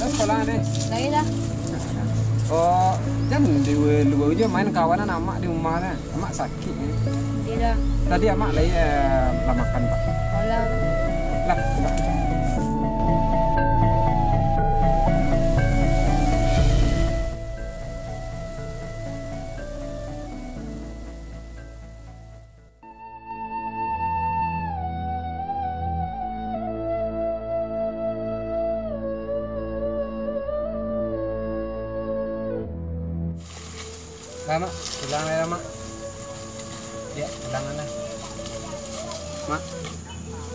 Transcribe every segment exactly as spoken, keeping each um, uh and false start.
Sekolah deh. Lai lah. Oh, jan di luar je main kawanan amak di rumah lah. Amak sakik ni. Tidak. Tadi amak lai, eh, lah makan, Pak. Alah. Lah, Pak. Lah, Mak, pulang lah, Mak. Ya, pulang lah. Mak,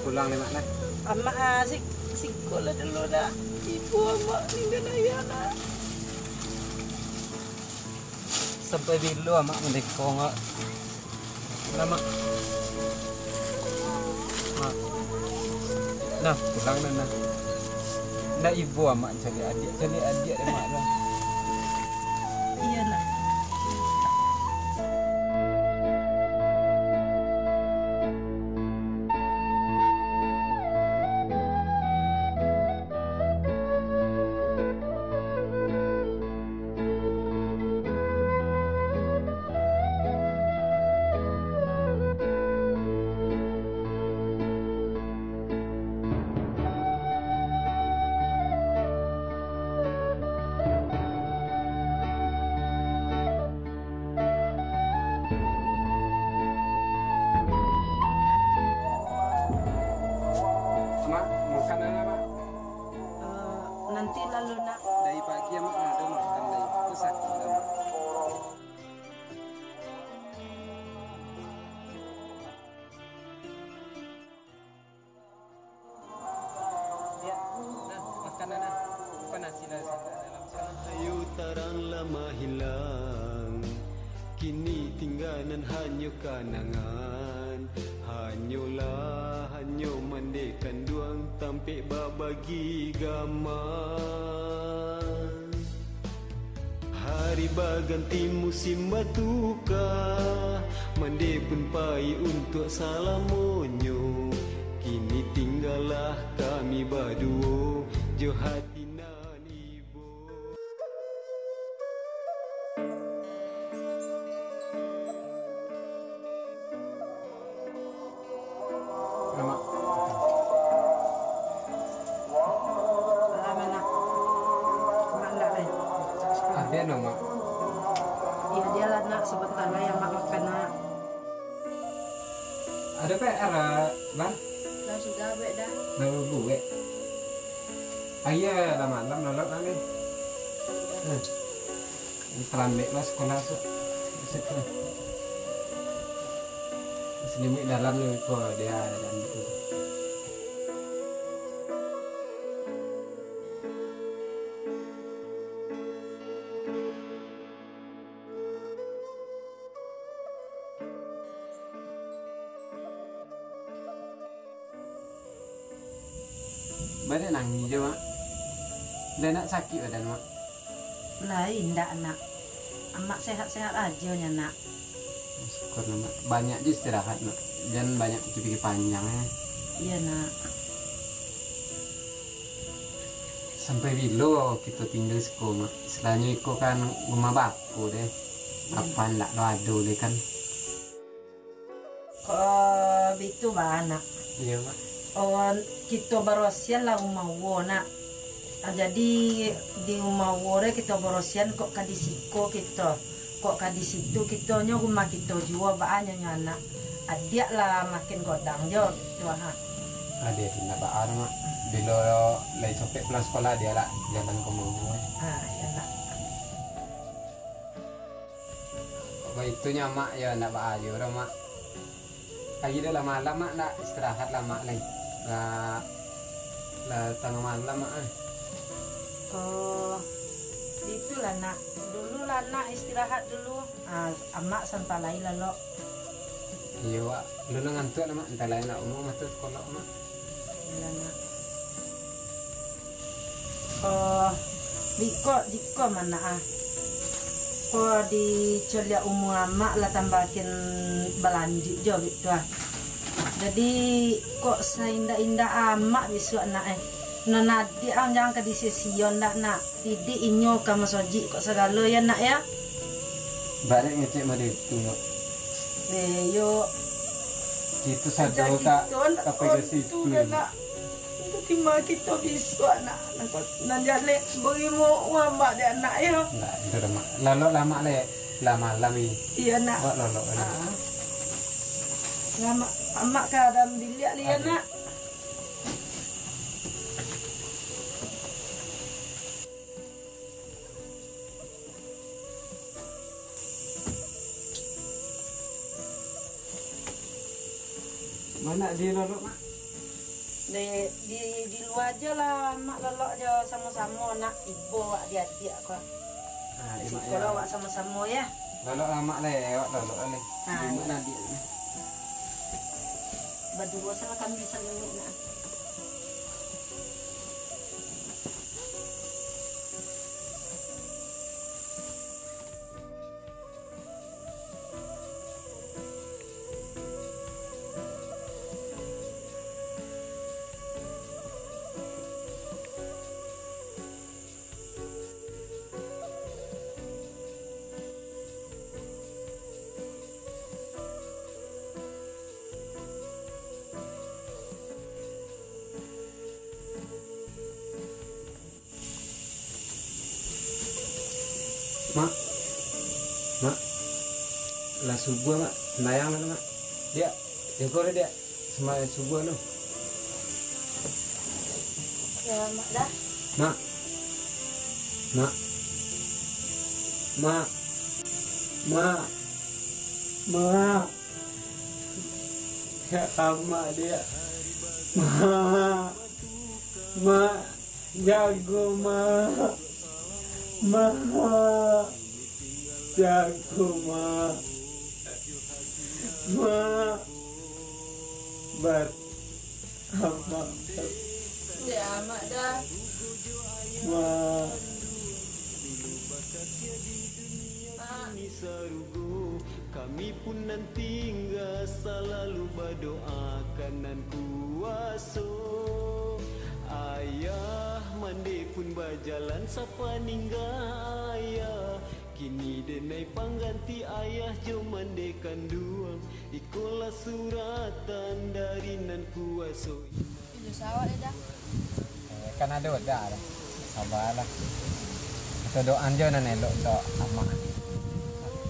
pulang lah, Mak, lah. Amak, ah, sik-, siko lah dulu, nak. Ibu amak ninggan ayah, nak. Sampai bilo amak mandekong, Mak? Nah, Mak. Mak. Nah, pulang nah, nah. Ndak ibo amak caliak adiak, caliak adiak dek Mak tu. Iyo, nak. Mak, makan lah, Mak. Eh, nanti lalu, nak. Dari pagi amak ndak ado makan lai. Tu sakik lah, Mak. Ya, nah, makan lah, nah. Bukan nasi lah, sandak dalam sana. Ayo tarang lah mahilang, kini tingga nan hanyo kanangan. Hanyolah, hanyo mande kanduang, tampek babagi gamang. Hari baganti musim batuka, mande pun pai untuak salamonyo. Kini tinggalah kami baduo, jo hati nan ibo. Alamak. Alah, Mak. Mak ndak lai. Ado no, Mak. Iyo, dialah, nak, sabanta lai amak makan, nak. Ado P R, Bang? Lah sudah buek dah. Lah buek. Ayo lah malam, lalok lah ni. Nah. Talambek lah sekolah tu. Situ. Selimut dalam ni ko dia dalam tu. Baliak nangih jo, Mak. Lah, nak sakik badan, Mak? Lai, indak, nak. Amak sehat-sehat ajo nyo, nak. Syukur, Mak. Banyak jo istirahat, Mak. Jan banyak pikir-pikir panjang, eh. Iyo, nak. Sampai bilo kito tingga siko, Mak? Istilahnya iko kan rumah bako deh. Iyo. Kapan ndak lo ado deh kan? Ko bitu bana. Iyo, Mak. Oh, kito barosian lah rumah uwo, nak. Ah, jadi di rumah uwo re kito barosian, kok ka di siko kito, kok ka di situ kito, nyo rumah kito juo, baa nyo nyo anak. Adiak lah makin godang jo tu, ha. Adiak tu ndak baa, Mak. Bilo lai copek pulang sekolah, dia lah jalan ka rumah uwo. Ah, iyo, nak. Kok baitu nyo, Mak, yo ndak baayo doh, Mak. Ayo dah lah malam, Mak, ndak istirahat lah, Mak, lai. Lah, lah tangah malam, Mak, ah. Oh, itulah, nak. Dulu lah, nak, istirahat dulu. Ah, Amak santai lai lah, Lok. Iyo, Wak. Dulu ngantuak lah, Mak. Antai lai nak umua mah tu sekolah, Mak. Iyolah, nak. Oh, biko, jiko ma nak ah. Ko dicoliak umua amak lah tambakin balanjuik jo biko ah. Jadi, kok saindak-indak amak bisuak nak eh. Nan adiak ang jan ka disio-sio ndak, Nak. Didik inyo ka masojik kok sagalo ya, Nak, ya. Barek ngecek mode itu, Mak. Eh, yo. Itu sajo tak, tak pegang situ, Nak. Itu timah kito bisuak, Nak. Nan, nan jaleh beri mo uang bak dek anak, yo. Nah, itu dah, Mak. Lalok lah, Mak, leh. Lah malam ni. Iyo, Nak. Wak lalok lah. Ah. Lah, Mak. Amak ka dalam biliak li, ya, Nak. Mana di lolok, Mak? Di, di, di lua ajo lah, Mak, lolok jo samo-samo, Nak. Ibo wak di adiak ko. Ah, di siko lah wak samo-samo, ya. Lolok lah, Mak, leh, wak lolok lah, leh. Ah, di mana dia? Baduo salah kami saling, Nak. Mak, Mak, lah subuah, Mak, sumbayang lah, Mak. Diak, jago deh, Diak, sumbayang subuah lu. Ya, Mak, dah. Mak, Mak, Mak, Mak, Mak, ya, Mak, Diak, Mak, Mak. Jago, Mak. Mak. Jago, Mak. Mak. Bar. Amak. Ya, Mak, dah. Mak. Mak. Kami pun nan tingga, salalu badoa ka Nan Kuwaso. Ayah mande pun bajalan sapaningga ayah. Kini denai pangganti ayah jo mande kanduang. Ikolah suratan dari Nan Kuwaso. Iyo, sawak deh, dah. Eh, kan ado Oda lah. Sabalah. Kito doaan jo nan elok untuak amak.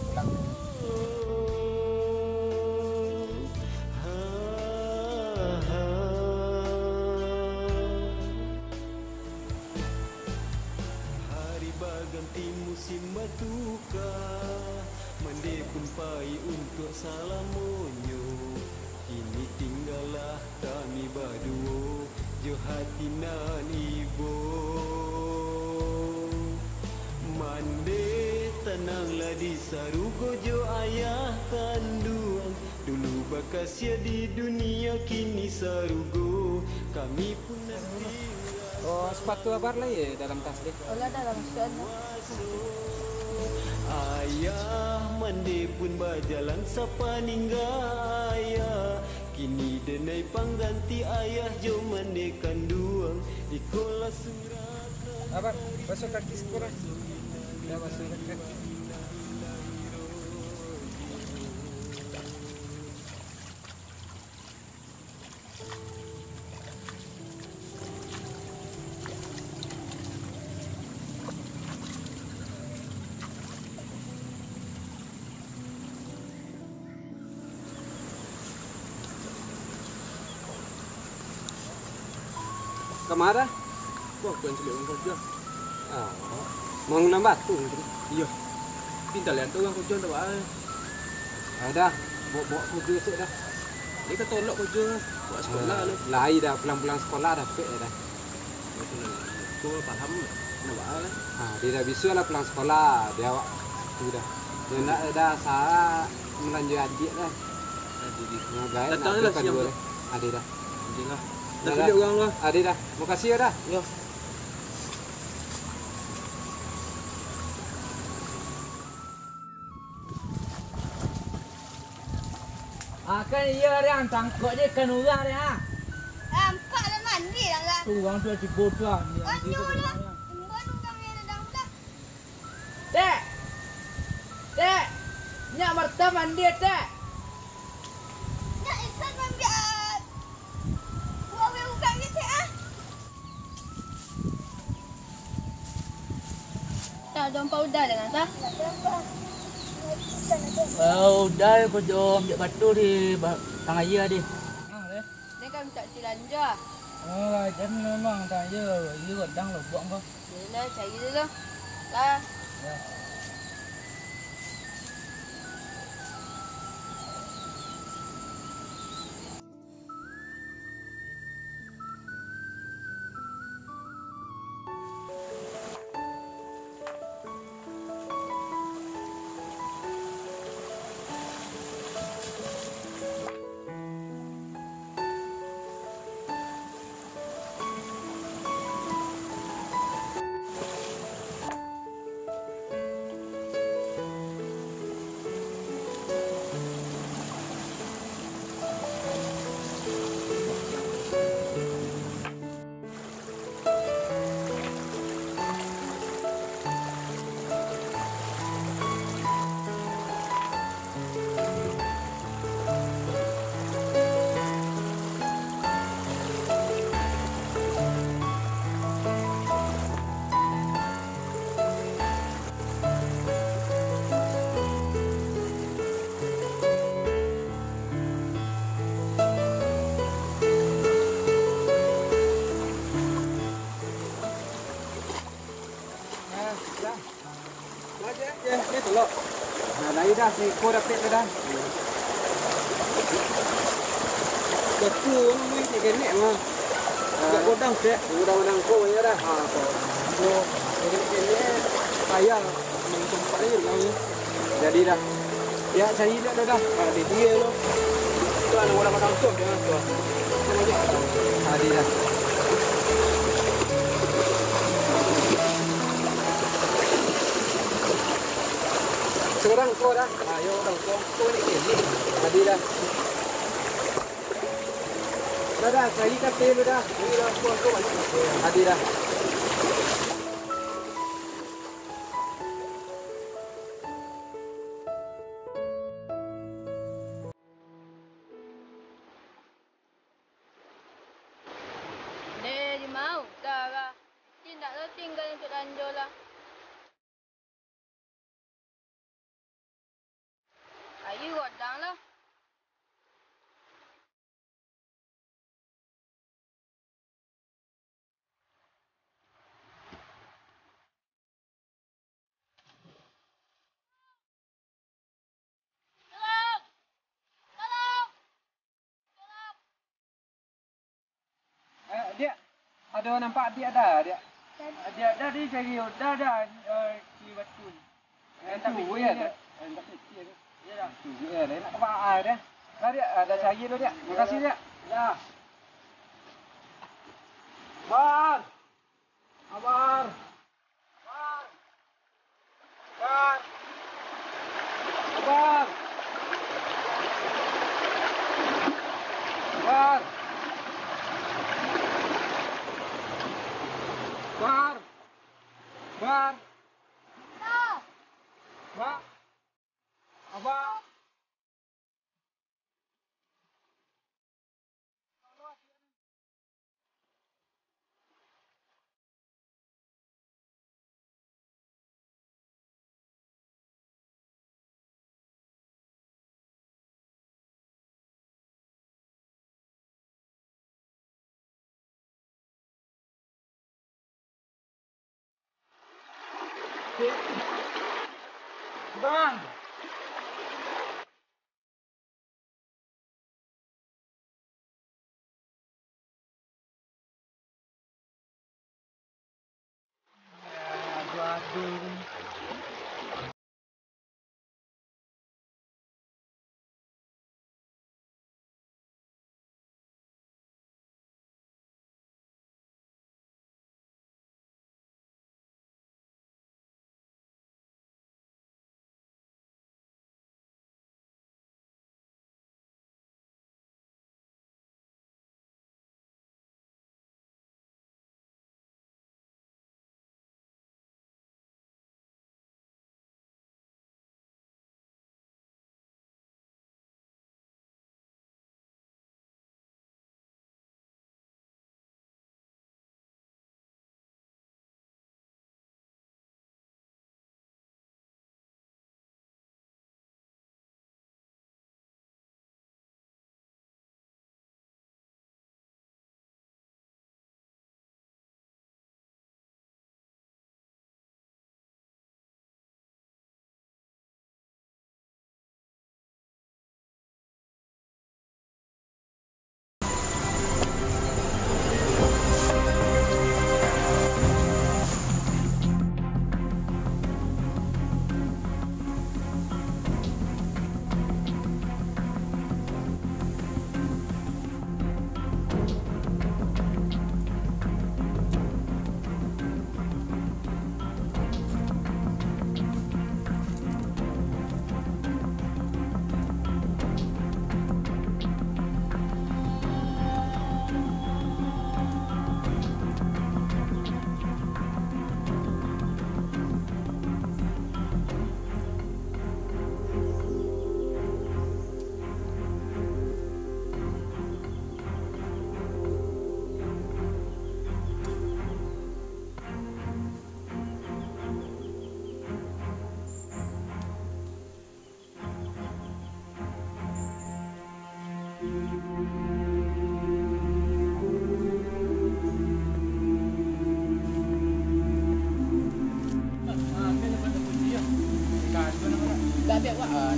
Pulang. Hari baganti musim batuka, mande pun pai untuak salamonyo. Kini tinggalah kami baduo jo hati nan ibo. Mande tananglah di sarugo jo ayah kanduang. Dulu bakasia di dunia, kini sarugo. Kami pun nan tingga. Oh, sepatu Abar lah ya dalam tas deh. Olah dalam sian. Ayah mande pun bajalan sapaningga ayah. Kini denai pangganti ayah jo mande kanduang. Ikolah suratan. Abar, basuah kaki sakurang. Ya, basuah kaki. Kama? Wah, bukan caliak urang karajo. Ah, mangulang batu mungkin. Iyo. Pinta lian tu urang karajo ndak baa. Ah, dah, bawa, bawa karajo esok dah. Dia ka tolak karajo, buat sekolah lu. Lai dah, pulang-pulang sekolah dah, pek dah. Betul. Kau paham, ndak baa lah. Ah, dia dah bisa lah pulang sekolah, dia awak tu dah. Dia ndak dah, sa malanjut adiak dah. Ngagai, datang lah siang tu. Ade dah. Ade lah. Dah caliak urang lah. Ade dah. Makasih ya dah. Yo. Ah, kan iyo, Riang, tangkok je ikan urang, Riang, ah. Nampak lah mandi lah, lah. Urang tu lah tibo tu lah. Nyo lah. Imbau urang nan datang tu lah. Tek! Tek! Nyak Marta mandi, Tek! Nyak Isan mambiak buah weh ugak ni, Tek, ah. Tek, dompet Uda den, Tek? Ah, Uda ko jo ambiak batu di ba-, tangah aia, deh. Ah, deh. Den ka mintak cilanja. Oh, jan memang tangah aia, aia gadang lobuak ko. Yolah, cari dulu. Lah. Ya. Nah, dah. Dah, je, je, je, tolok. Nah, lai dah, siko dapek tu dah. Batu, anu, ni, ni kenek mah. Agak godang, cek. Godang-godang ko, ya dah. Ah, ko. Ni kenek-kenek, ayah, main tempat ni, bilang ni. Jadi dah. Ya, cari dah, dah, dah. Ah, di dia tu. Tu lah, nak orang makan tu, jangan tu. Sama je. Ah, di dah. Sekarang kau dah. Ah, yo, dah, kau, kau ni, ni. Ah, di dah. Dah, dah, cari katil tu dah. Ni dah, kau, kau banyak. Ah, di dah. Deh, di mau, dah lah. Indak lo tingga untuak lanjo lah. Ayu godang lah. Eh, Diak, ado nampak Diak Da, Diak? Diak Da di cari Uda Da, eh, di batu. Eh, tak pikir, Diak. Eh, tak pikir, Diak. Iyo, Da. Tunggu, eh, nak ka baa, Diak? Lah, Diak, ado cari dulu, Diak. Makasih, Diak. Yo. Bar! Abar! Bar! Bar! Bar! Bar! Bar! Bar! Bar! Aba. Bang.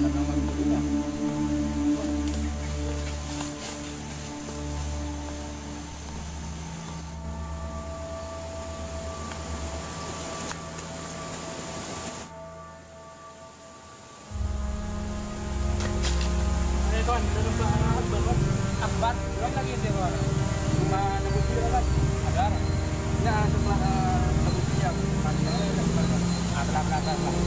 Eh, kawan, kita nampak Akbar, kawan. Akbar? Belum lagi dia, kawan. Rumah Nabi Sirah, kan? Ada. Ya, sebelah, eh, Nabi Sirah. Ah, belah, belah, belah, belah.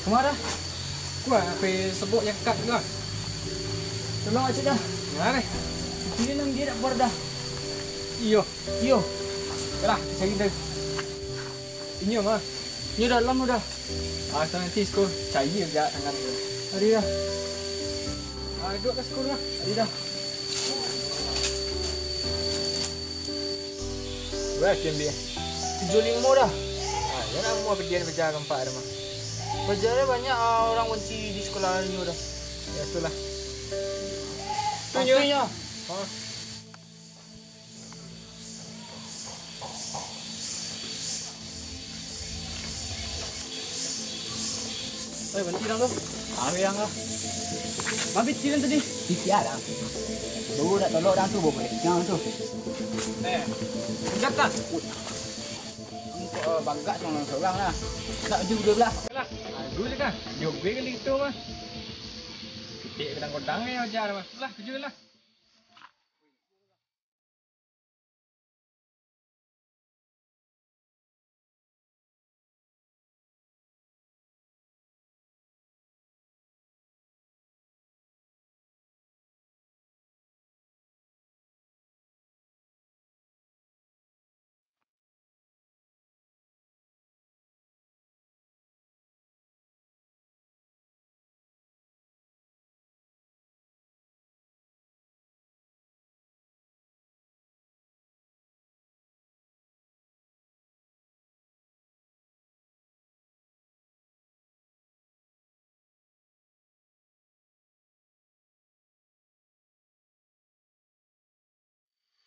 Kama dah? Kuah, api sebok yang kat tu lah. Tolong cik dah. Nah, deh. Sini nang dia nak keluar dah. Iyo. Iyo. Yalah, cari dah. Inyo mah. Inyo dalam tu dah. Ah, tu nanti siko cari aja tangan tu. Hari dah. Ah, duduk ka siko lah. Hari dah. Berapa ambil? Tujuh limo dah. Ah, ya nak mua padian baja kampak dah mah. Baja dah banyak, ah, urang banci di sekolah inyo dah. Ya, itulah. Tunyo. Waktunyo. Ha. Oi, banci dang tu. Aweh ang lah. Mabit cilen tadi. Titiak dang. Tu dak tolok dang tu, bawa boleh tigang tu. Eh, senjata. Engkau, eh, bagak sorang-sorang lah. Nak tujuh belas lah. Lah, aku je kan. Yo gue kan itu mah. Pitik kadang-kadang ya ajar mah. Lah, tujuh lah.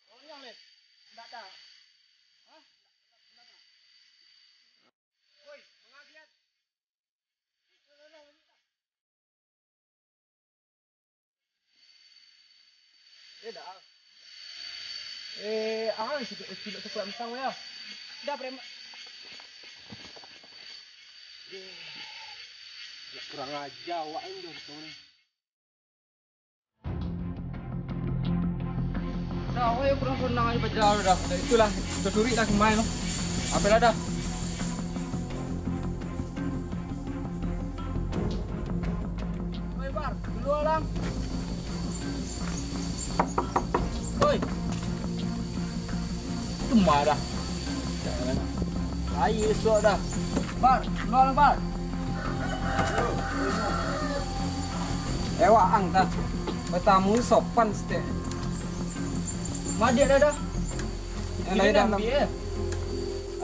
Goyang, Lek. Ndak ada. Hah? Ndak, ndak, ndak ada. Woi, manga geliat. Eh, dah. Eh, ah, si Cik Uci nak sekolah mentang ya. Dah, preman. Eh, nak kurang aja awak ni, dah, betul ni. Dah, awak yang kurang senang aja pajar dah. Dah, itulah, tersurik dah kemain tu. Apa lah dah? Oi, Bar, dulu lah. Oi. Cuma dah. Ayo, esok dah. Bar, dulu lah, Bar. Eh, waang dah. Batamu sopan sitek. Madek dah, dah. Yang lain dah, ambiak, eh.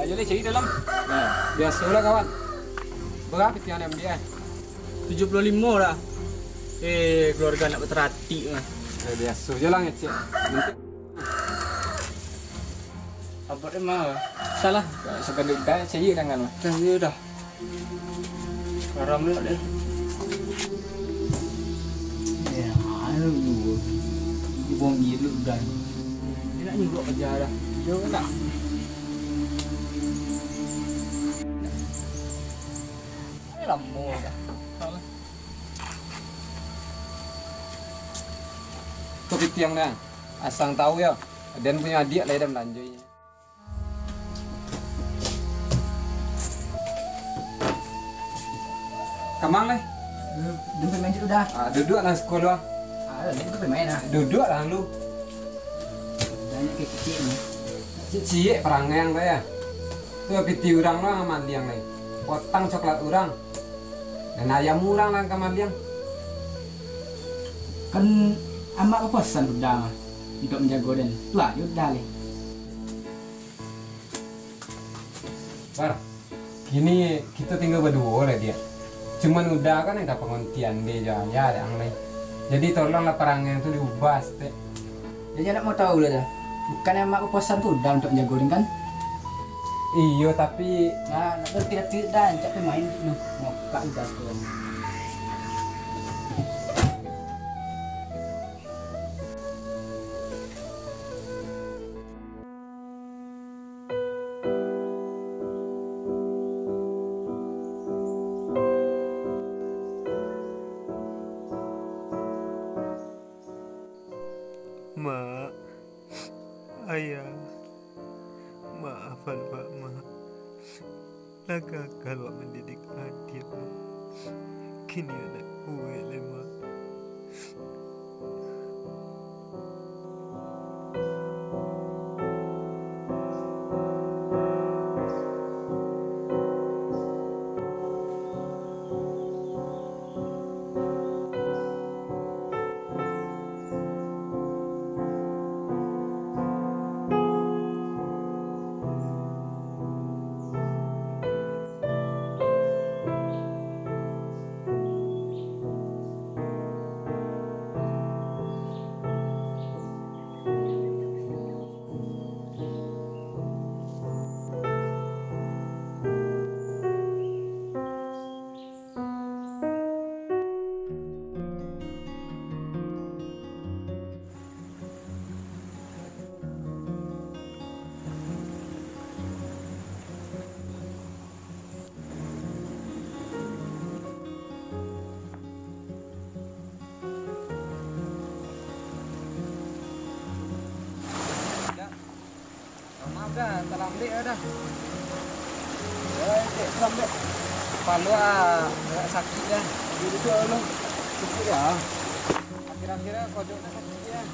Ayo lah, cari dalam. Nah, biasolah, kawan. Berapa tiang ambiak, eh? Tujuh puluh limo lah. Eh, keluarga nak bataratik mah. Eh, biaso je lah ngecek. Nanti Abot emang. Salah. Sagan duit dah, cari tangan mah. Dah, ya dah. Haram lah deh. Ya, aduh. Bom hidup dah. Dia nak nyuruh kerja dah. Dia nak. Lamo dah. Kau pitiang dah. Asang tahu ya. Den punya adik lah dah melanjui. Kamang leh. Duduk main dulu dah. Ah, duduk lah sekolah. Ah, duduk main lah. Duduk lah lu. Banyak kecil ni. Cik-cik perangai yang kaya. Tu piti urang lah maliang leh. Potang coklat urang. Dan ayam urang lah kamaliang. Kan amak bapasan udah mah, untuk manjago den. Tu ajo udah leh. Bar, kini kito tingga baduo lah, Diak. Cuman Uda kan nan ka pangontian dek jo ayah dek ang lai. Jadi tolonglah parangai tu diubah saketek. Jadi anak mau tahu lah dah. Bukan amak kapuasan tu Uda untuak manjago den kan? Iyo, tapi Nah, nak berarti dah tidak dah, cak pemain tu. Mokak Uda sekarang. Mak, ayah, maafan Mak, Mak. Lah gagal wak mandidik adiak, Mak. Kini anak kuek lai, Mak. Maaf dah, talambek lah dah. Ya, cek talambek. Kepalo ah, agak sakik dah. Jadi tu Allah. Sakik dah. Akhir-akhir ah, kodok dah sakik dah.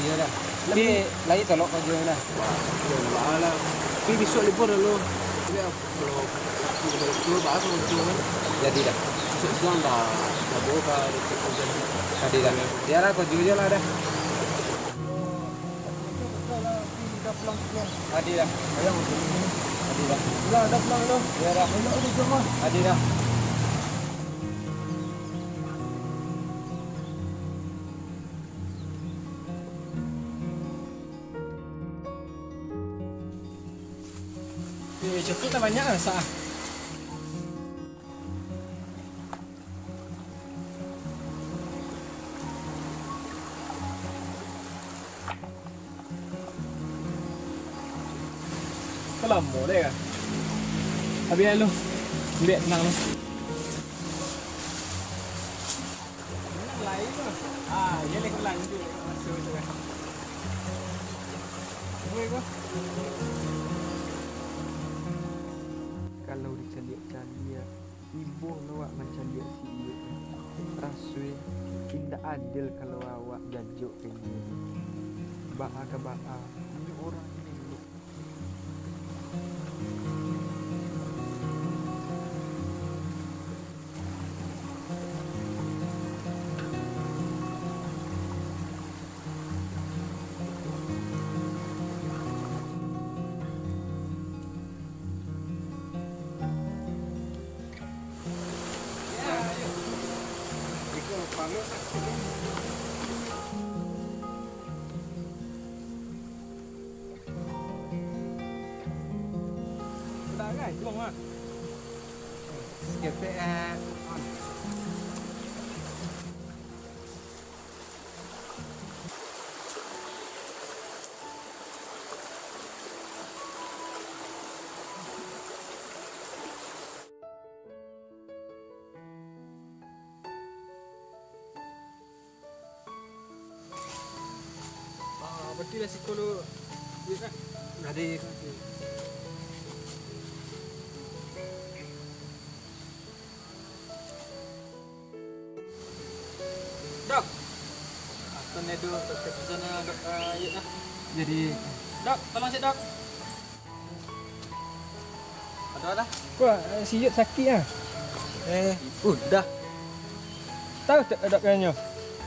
Iya dah. Tapi lai tolok karajo dah. Wah, iyolah lah. Tapi bisuak libur dulu. Jadi, ah, kalau laki udah itu, bahas sama tu kan. Jadi dah. Bisuak siang dah. Dah bawa ka dekat hujan. Tadi dah. Biarlah karajo je lah dah. Tadi dah. Tadi dah. Dah, dah pulang dulu. Iya dah. Tadi dah. Eh, coklat lah banyak lah, Sa. Kok lamo deh, Kak? Habis lu. Ambiak tenang lu. Lain tu. Ah, dia lagi lanjut. Masuk tu kan. Gue kok. Kalau dicaliak-caliak, ibo lo awak mancaliak si Iyuk. Rasoi indak adil kalau awak jajok ka inyo. Baa ka baa, inyo urang elok. Udah, guys, belum, ah? Skip, eh. Ah, berarti lah siko lu duit lah. Jadi, Dok. Apa ni tu, Dok? Kat sana, Dok, ah, Yuk, ah. Jadi, Dok, tolong cek, Dok. Ada lah. Wah, si Yuk sakik ah. Eh, udah. Tahu tak Dok kanyo?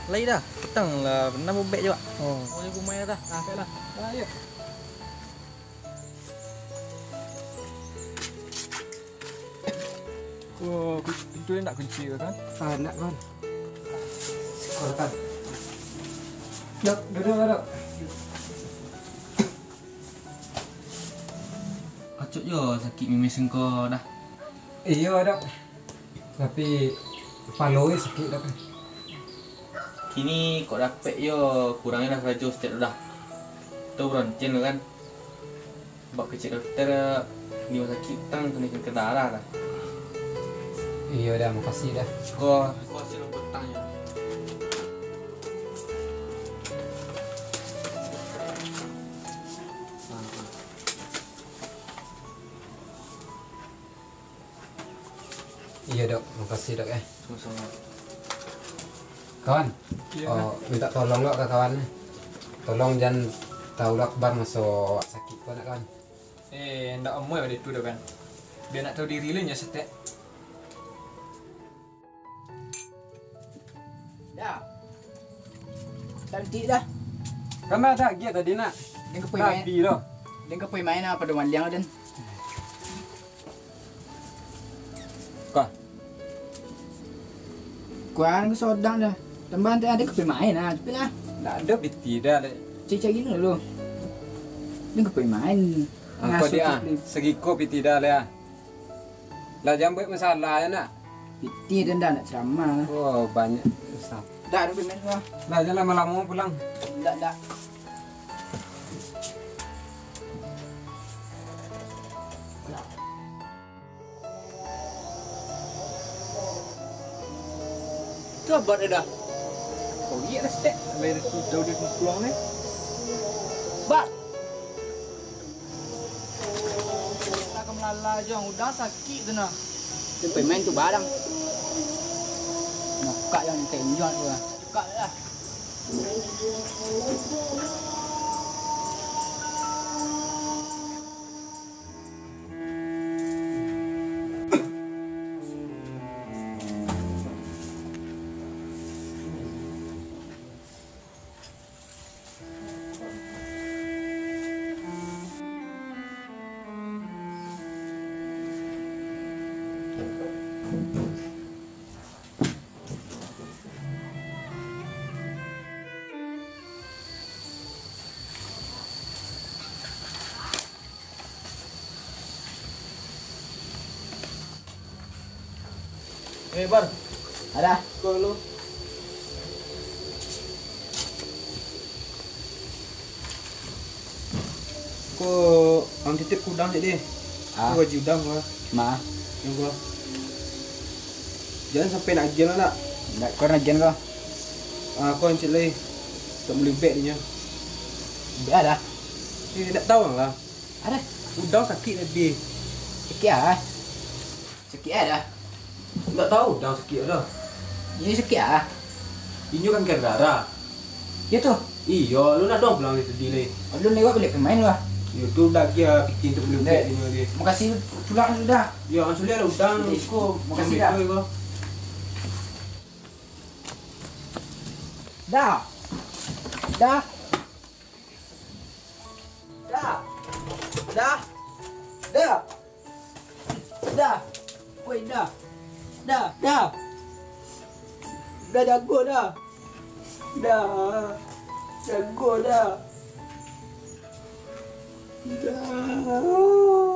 Lai dah. Petang lah, pernah bobek juga. Oh. Oh, ni rumah dah. Ah, baiklah. Ah, Yuk. Oh, pintu indak kunci ko, kan? Ah, indak, Kawan. Siko, Kawan. Dok, duduak, Dok. Acok jo sakik mimih singko dah. Iyo, Dok. Tapi, palo sakik, Dok. Kini kok dapek yo, kurang dah karajo saketek tu dah. Tu barontian tu kan. Bak kecek dokter, di rumah sakik tang kanai kanker darah lah. Iyo dah, makasih dah. Ko, ko hasil petang yo. Iyo, Dok. Makasih, Dok, eh. Samo-samo. Kawan. Iyo, oh, Kawan. Minta tolong, Dok, ka kawan, eh. Tolong jan tahu, Dok, kabar maso awak sakik ko, nak, Kawan. Eh, ndak amuah pado itu, Dok, kan. Bia nak tahu diri lo nyo saketek. Dah. Cantik dah. Kan dah agiah tadi, nak. Den ka pai main. Tadi lo. Den ka pai main apa do maliang den. Kah? Kuan ka sodang dah. Tambah nanti ado ka pai main ah, tapi lah. Ndak ado piti dah, dek. Cek-cek gini dulu. Den ka pai main. Angko. Ngasuh dia, ah, tu, sagiko piti dah, leh, ah. Lah, jan buek masalah, yo, nak? Piti den dah nak ceramah lah. Oh, banyak masalah. Dah, dah, bener lah. Lah, jan lamo-lamo pulang. Ndak, ndak. Tu abah dah. Kau liek lah, Stek. Sampai dah tu, jauh dia pulang ni. Bat! Nak ka malala jo, udang sakik tu nah. Tu pemain tu barang. Mokak yang tenjong tu lah. Cakap lah. Eh, Bar. Ada. Ko lu. Ko, ang titip udang cek deh. Ah. Ko gaji udang ko. Ma. Yang ko. Jan sampai nak agian lah, nak. Ndak, ko nak agian ko. Ah, ko ang cek lai. Tak beli bek dinyo. Bek ada. Eh, ndak tahu lah. Ada. Udang sakik tadi. Sakik ah. Sakik ah dah. Ndak tahu udang sakik dah. Inyo sakik ah. Inyo kanker darah. Iyo tu. Iyo, lu nak dong pulang dari tadi lai. Lu lewat baliak pemain lah. Iyo tu dah dia bikin tu belum. Dek, dia lagi. Makasih pulang sudah. Yo, ang suliah lah udang. Dek, ko, makasih dah. Dah. Dah. Dah. Dah. Dah. Dah. Woi, dah. Dah, dah. Dah jago dah. Dah. Jago dah. Dah.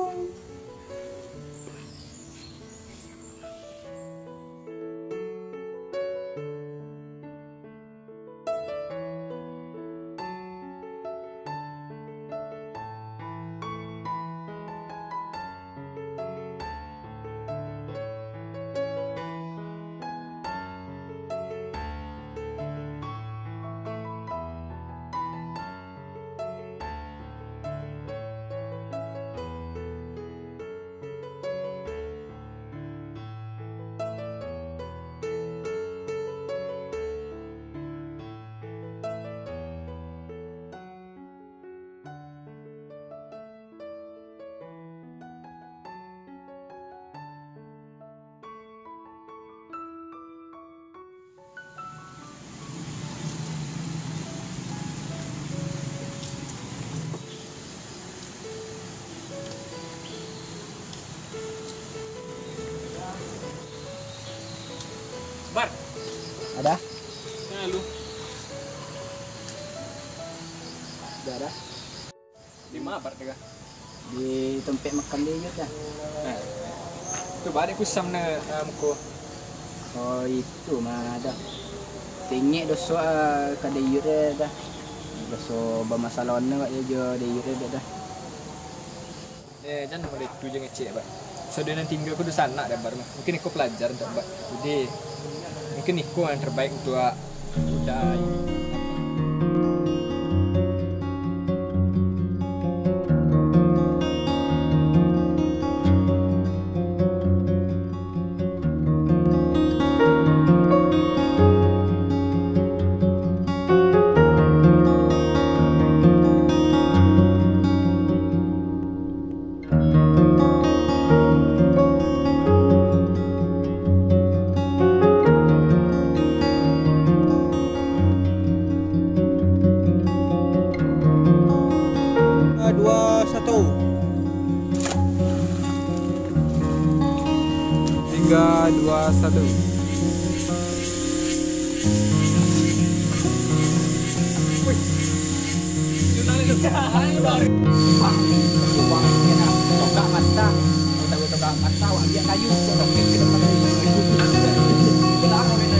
Bar. Ada? Nah, lu. Ada, ada. Di ma, Bar, tu, kah? Di tampek makan di Yud, dah. Nah. Tu baliak kusam na, ah, muko. Oh, itu mah, dah. Tingik doso, ah, ka di Yud, dah. Doso bamasalah ono, Bar, yo, jo di Yud, dah. Eh, jan mulai tu je ngecek, Bar. Sadoe nan tingga ko dunsanak dek Bar mah. Mungkin iko pelajaran untuak Bar. Jadi, mungkin iko yang terbaik untuak Uda. Dua, satu. Tiga, dua, satu. Wih. Bang, bang, kena tokak mata. Kalau tak tokak mata, awak ambiak kayu. Tokak ke dalam kayu. Itulah, kau kena.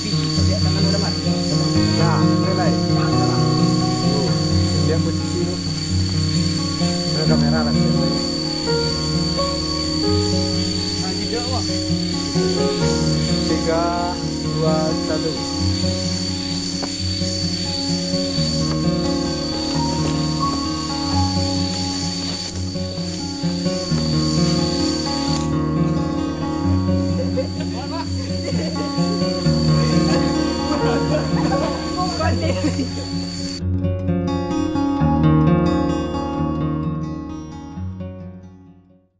Pi, kau lihat tangan kau dah mati. Nah, mulai. Tuh, lihat posisi tu. Ada kamera lah. Nah, tidak, Wak. Tiga, dua, satu.